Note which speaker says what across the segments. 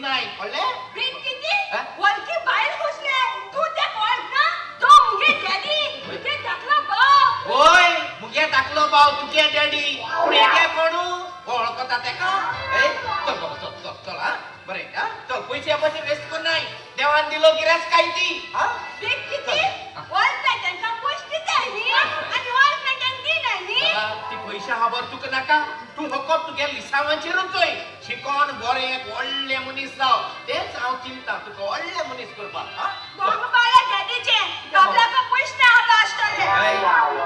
Speaker 1: नाय कळ्ळें?
Speaker 2: बेग किती वळखी बायल घुसले तूं ते वळखना तो मुगे डॅडी मुगे धाकलो भाव.
Speaker 1: होय मुगे धाकलो भाव तुगे डॅडी पूण हेगे कोणू वळखता तेका? ए चल बाबा चल चल चल हा बरें हा चल पयशे पयशे वेस्ट करनाय देवान दिलो गिरास काय ती हा.
Speaker 2: बेग किती वळखताय तेंकां पयशे दिताय न्ही आनी वळखनाय तेंकां दिनाय न्ही.
Speaker 1: ती पयशे खबर तुका नाका तूं फकत तुगे लिसांवाचेरूच चोय शिकोन बरें एक व्हडलें मनीस जाव तेंच हांव चिंता तुका व्हडलें मनीस करपाक.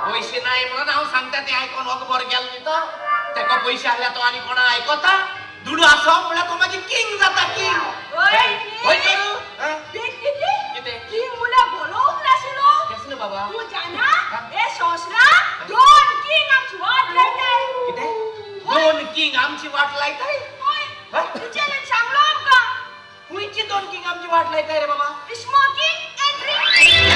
Speaker 1: पयशे नाय म्हणून हांव सांगता तें आयकोन हो बरो गेलो न्ही तो तेका पयशे आहल्यार तो आनी कोणा आयकता दुडू आसो म्हळ्यार तो मागीर किंग जाता किंग. हय तर कितें
Speaker 2: किंग म्हळ्यार बोलोवंक नाशिल्लो
Speaker 1: केसलो बाबा
Speaker 2: तूं जाणा हे सोंसरा दोन किंग आमची वाट लायताय.
Speaker 1: कितें दोन किंग आमची वाट लायताय?
Speaker 2: हय टिचरीन सांगलो आमकां.
Speaker 1: खंयची दोन किंग आमची वाट लायताय रे बाबा?
Speaker 2: Smoking and drinking.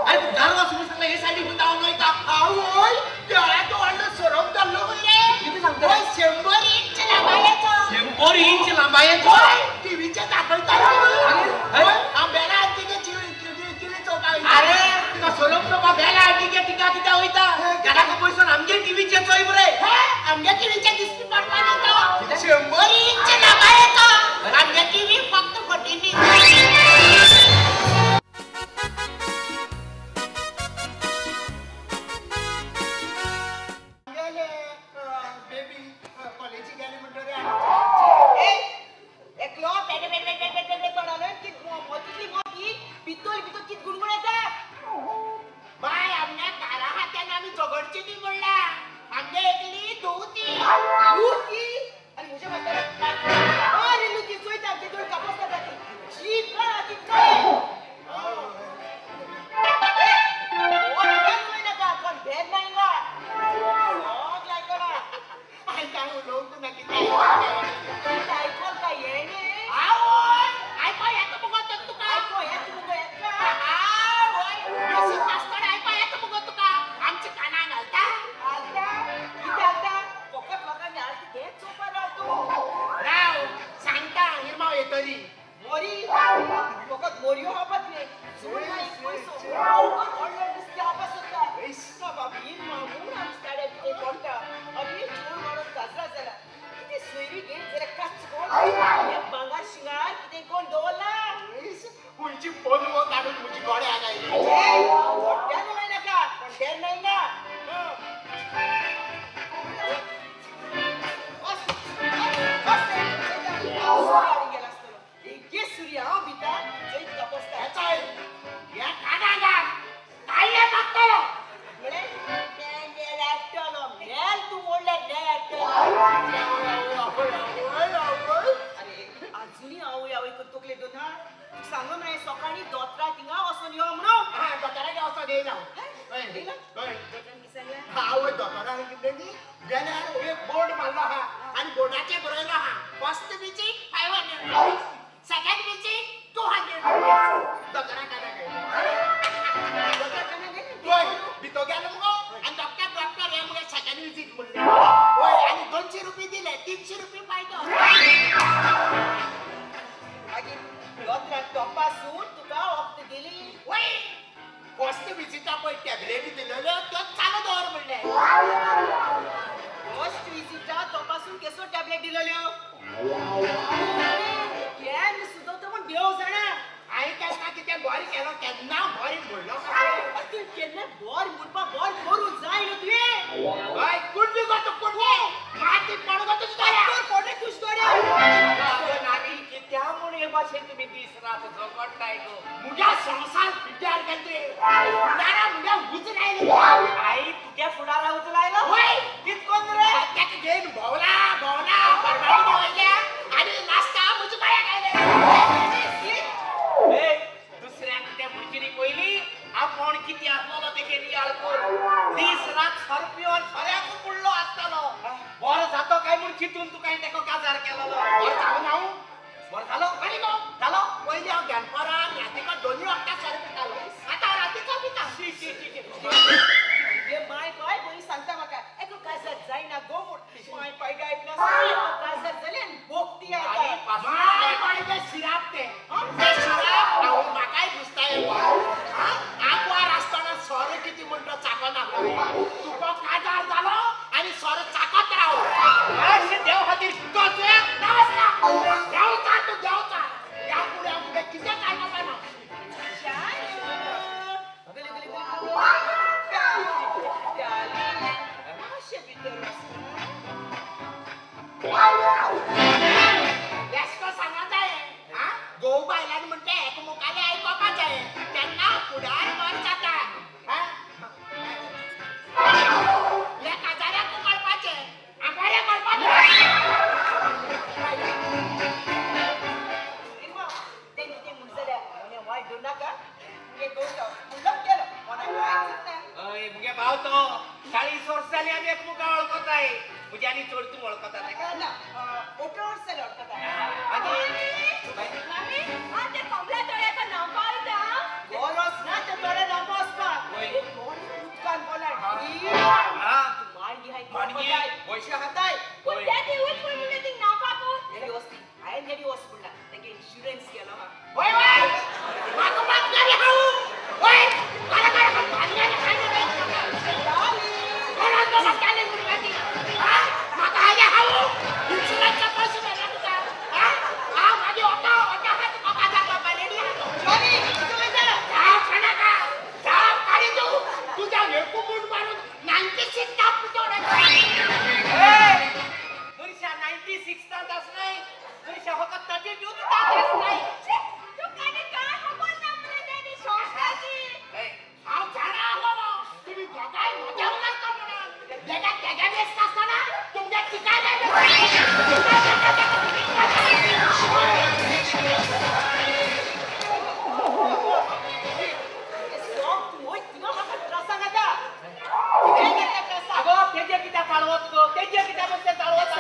Speaker 1: अरे तू दारू सुरू सांगला हे सायडीक धांवन वयता.
Speaker 3: आवय देवळाचो व्हडलो सोरोप जाल्लो खंय रे?
Speaker 1: कितें सांगता?
Speaker 3: 100 इंच लांबायेचो.
Speaker 1: 100 इंच लांबायेचो?
Speaker 3: टिवीचेर दाखयता. बेला आंटीगे टिवी चोवपाक.
Speaker 1: अरे तो सोरोप तो बेला आंटीगे तिका कित्याक वयता? घराक पयसून आमगे टिवीचेर चोय मरे.
Speaker 3: आमगे टिवीचेर दिसती पडपा तो 100 इंच लांबायेचो. आमगे टिवी फक्त 14 इंच.
Speaker 2: माय बाय बरी सांगता.
Speaker 3: तुका काजार जालो आनी सोरो चाकत राव. अशें देव खातीर तो तुवें ना देवता तूं देवता. ह्या फुडें हांव तुगे कितें काय ना. बेश्टो सांगा जाय घोव बायलान म्हणटा एकमुखाले आयकोपा जाय तेन्ना फुडार बर जाता. ह्या काजाऱ्याक कळपाचें आंबाऱ्या कळपाचें.
Speaker 1: हय मुगे भाव तो 40 वर्स जाली आमी एकमुखा वळखताय. म्हजे आनी चड तूं वळखता ताका?
Speaker 4: ना 18 वर्स जाली वळखता. गरज ना ते तोड्या नांवपा वचपाक. उदकान बोलाय माणगी हाय पयशे खाताय. हांवें डॅडी वच म्हणला तेगे इन्शुरन्स केलो.
Speaker 3: वय वय म्हाका मागणारी हांव. वय काडा काडा मागणारी म्हाका हाडे हांव इन्शुरन्सचे पयशे मेळना तुका. हांव मागीर ऑटो ऑटो आहा तुका बाजार बाबा रेडी आहा. जाव सांगनाका जाव काडी तूं तुज्या एकू मूठ मारून 96 ताप तुज्या.
Speaker 1: मनशा 96 तांत आसनाय, मनशा फकत 32 तांत आसनाय.
Speaker 3: हांव जाणा आसलो तुमी दोगांय म्हज्या उलयता म्हणून. तेगा तेगा बेस्ट आसतना तुमगे तिकाय
Speaker 1: आगो तेजेर कित्याक चालवत गो? तेजेर कित्याक बसते चालवत?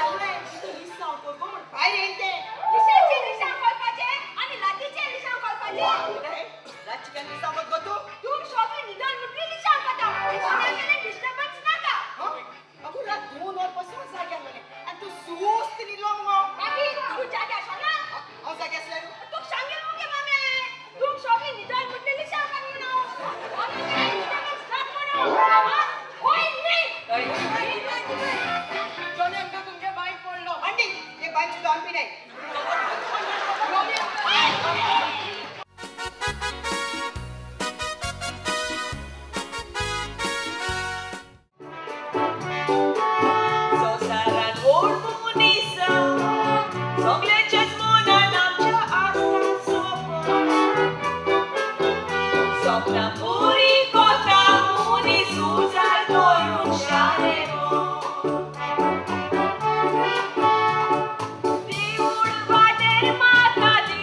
Speaker 2: माता दी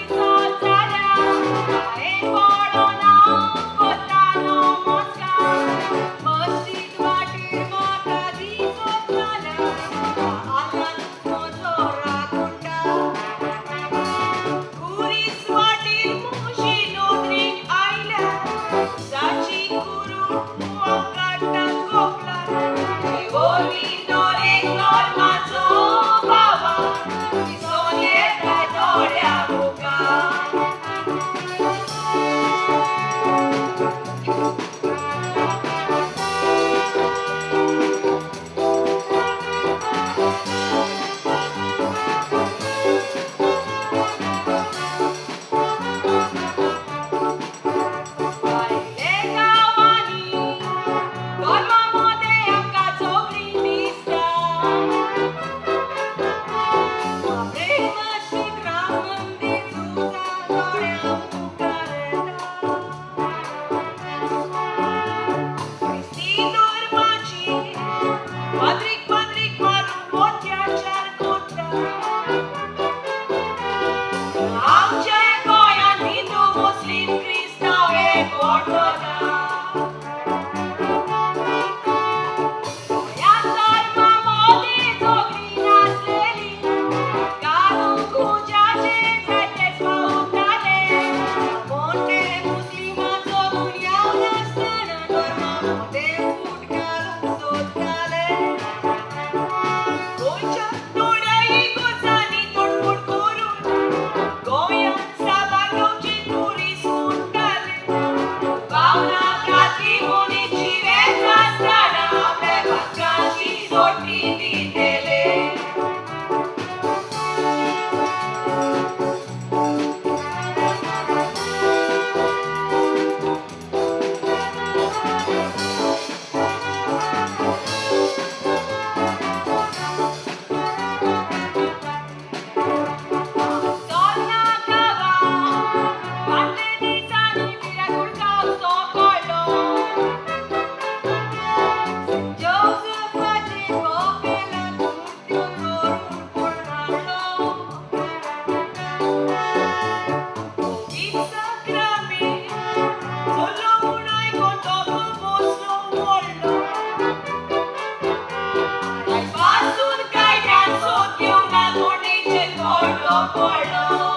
Speaker 4: पडो.